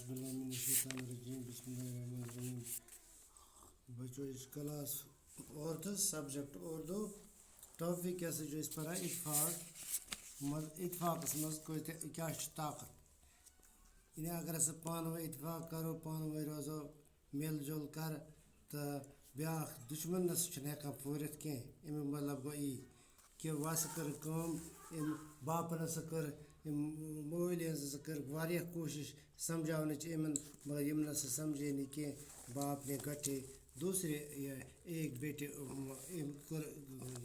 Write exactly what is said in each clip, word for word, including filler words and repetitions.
باللہ من الشیطان الرجیم، بسم اللہ الرحمن الرحیم۔ بچو، یہ چھُ class Urdu, subject Urdu, topic کیٛاہ سا چھُ أسۍ پران؟ اتفاق۔ مطلب، اتفاقس منٛز کۭتیٛاہ، کیٛاہ چھُ طاقت؟ یعنی اگر ہسا پانہٕ ؤنۍ اتفاق کرو، پانہٕ ؤنۍ روزو، مِل جُل کر، تہٕ بیٛاکھ دُشمن نہ سا چھُنہٕ ہٮ۪کان پھٲرِتھ کینٛہہ۔ اَمیُک مطلب گوٚو یی کہِ وۄنۍ ہسا کٔر کٲم، أمۍ باپن ہسا کٔر، أمۍ مٲلۍ ہسا کٔر واریاہ کوٗشِش سمجھاونٕچ یِمن، مگر یِم نہ سا سمجھے نہٕ کینٛہہ۔ باپ نے گٹھے دوسرے، یہ ایک بیٹے، أمۍ کٔر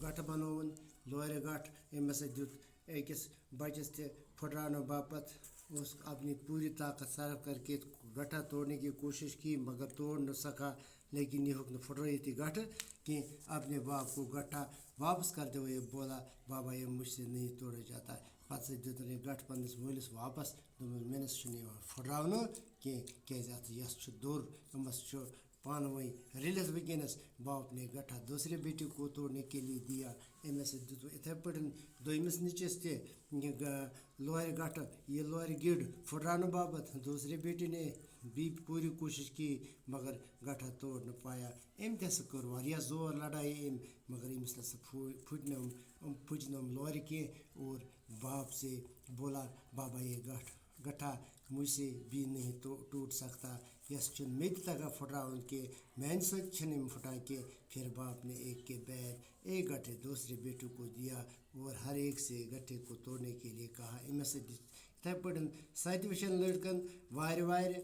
گٹھ بنووُن، لورِ گٹھ، أمۍ ہسا دیُت أکِس بچس تہِ پھُٹراونہٕ باپتھ۔ اوس اپنی پوٗری طاقت صرف کر کے گٹھا توڑنے کی کوٗشِش کی، مگر توڑ نہ سکا، لیکن یہِ ہیوٚک نہٕ پھُٹرٲیِتھ یہِ گٹھٕ کینٛہہ۔ اپنے باپ کو گٹھا واپس کرتے ہوئے بولا، بابا، یہ مجھ سے نہیں توڑا جاتا۔ پتہٕ سا دیُت یہِ گٹھ پننِس مٲلِس واپس، دوٚپُن، مےٚ نہ سا چھُنہٕ یِوان پھُٹراونہٕ کینٛہہ، کیازِ اتھ یس چھُ دوٚر، أمس چھُ پانہٕ ؤنۍ رٔلِتھ وٕنکیٚنَس۔ باپ نے گٹھا دوسرے بیٹے کو توڑنے کے لیے دیا۔ أمۍ ہسا دیُت وۄنۍ یِتھَے پٲٹھۍ دوٚیمِس نیٚچوِس تہِ یہِ گ-، لورِ گٹھٕ، یہِ لورِ گِڈ پھُٹراونہٕ باپتھ دوسرے بیٹے نے بھی پوٗری کوٗشِش کی، مگر گٹھا توڑ نہ پایا۔ أمۍ تہِ ہسا کٔر واریاہ زور لڑایہِ أمۍ، مگر أمِس نہ سا پھُ-، پھُٹۍ نہٕ یِم، یِم پھُٹۍ نہٕ یِم لورِ کینٛہہ۔ اور باپ سے بولا، بابا، یہ گٹھ گٹھا مجھ سے بھی نہیں تو ٹوٹ سکتا۔ یس چھُنہٕ مےٚ تہِ تگان پھُٹراوُن کینٛہہ، میانہِ سۭتۍ چھِنہٕ یِم پھُٹان کینٛہہ۔ پھر باپ نے ایک کے بعد ایک گٹھے دوسرے بیٹوں کو دیا اور ہر ایک سے گٹھے کو توڑنے کے لیے کہا۔ أمۍ ہسا دِژ یِتھَے پٲٹھۍ سَتہِ وٕچھَن لٔڑکَن وارِ وارِ،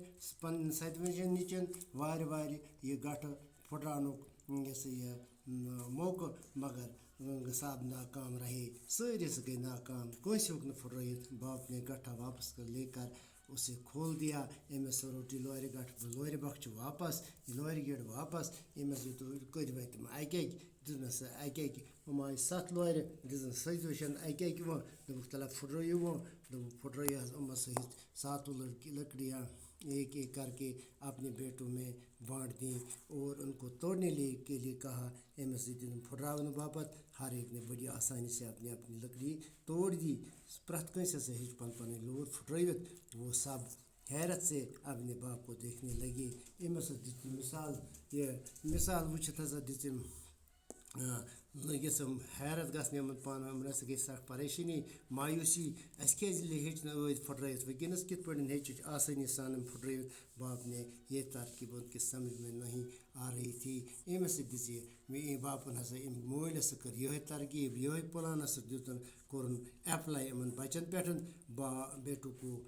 پَنٕنۍ سَتہِ وٕچھَن نیٚچوٮ۪ن وارِ وارِ یہِ گٹھٕ پھُٹراونُک، یہِ ہسا یہِ، موقعہٕ، مگر سب ناکام رہے، سٲری ہسا گٔے ناکام، کٲنٛسہِ ہیوٚک نہٕ پھُٹرٲیِتھ۔ باپ نے گٹھا واپس کر لے کر اسے کھول دیا۔ أمۍ ہسا روٚٹ یہِ لورِ گٹھ، لورِ بخچہِ واپس، یہِ لورِ گیٹ واپس۔ أمۍ ہسا دیُت، کٔرۍ وۄنۍ تِم اَکہِ اَکہِ، دیُتنَس اَکہِ اَکہِ، یِم آیہِ ستھ لورِ، دِژنَس سَتہِ وٕچھَن اَکہِ اَکہِ وۄنۍ، دوٚپُکھ، تَلہ پھُٹرٲیِو وۄنۍ، دوٚپُکھ، پھُٹرٲیِو حظ یِم ہسا یِتھ ساتوٕ لڑکی، لکڑیاں ایک ایک کر کے اپنے بیٹوں میں بانٹ دیں اور ان کو توڑنے لے-، کے لیے کہا۔ أمۍ ہسا دیُت یِم پھُٹراونہٕ باپتھ، ہر ایک نے بڑی آسانی سے اپنی اپنی لکڑی توڑ دی۔ پرٛٮ۪تھ کٲنٛسہِ ہسا ہیٚچ پنٕنۍ پنٕنۍ لوٗر پھُٹرٲوِتھ۔ وہ سب حیرت سے اپنے باپ کو دیکھنے لگے۔ أمۍ ہسا دیُت یہِ مثال، یہِ مثال وٕچھِتھ ہسا دِژ أمۍ آ، لٔگِس یِم حیرت گژھنہِ یِمَن پانہٕ، یِمَن ہسا گٔے سَکھ پریشٲنی، مایوٗسی، اَسہِ کیٛازِ لے-، ہیٚچ نہٕ ٲدۍ پھٕٹرٲیِتھ؟ وٕنکیٚنَس کِتھ پٲٹھۍ ہیٚچھ أسۍ آسٲنی سان یِم پھٕٹرٲیِتھ؟ باپ نے یہ ترکیب ان کے سمجھ میں نہیں آ رہی تھی۔ أمۍ ہسا دِژ یہِ، مےٚ أمۍ باپَن ہسا، أمۍ مٲلۍ ہسا کٔر یِہوٚے ترکیب، یِہوٚے پٕلان ہسا دیُتُن، کوٚرُن ایپلاے یِمَن بَچَن پٮ۪ٹھ۔ با-، بیٹوں کو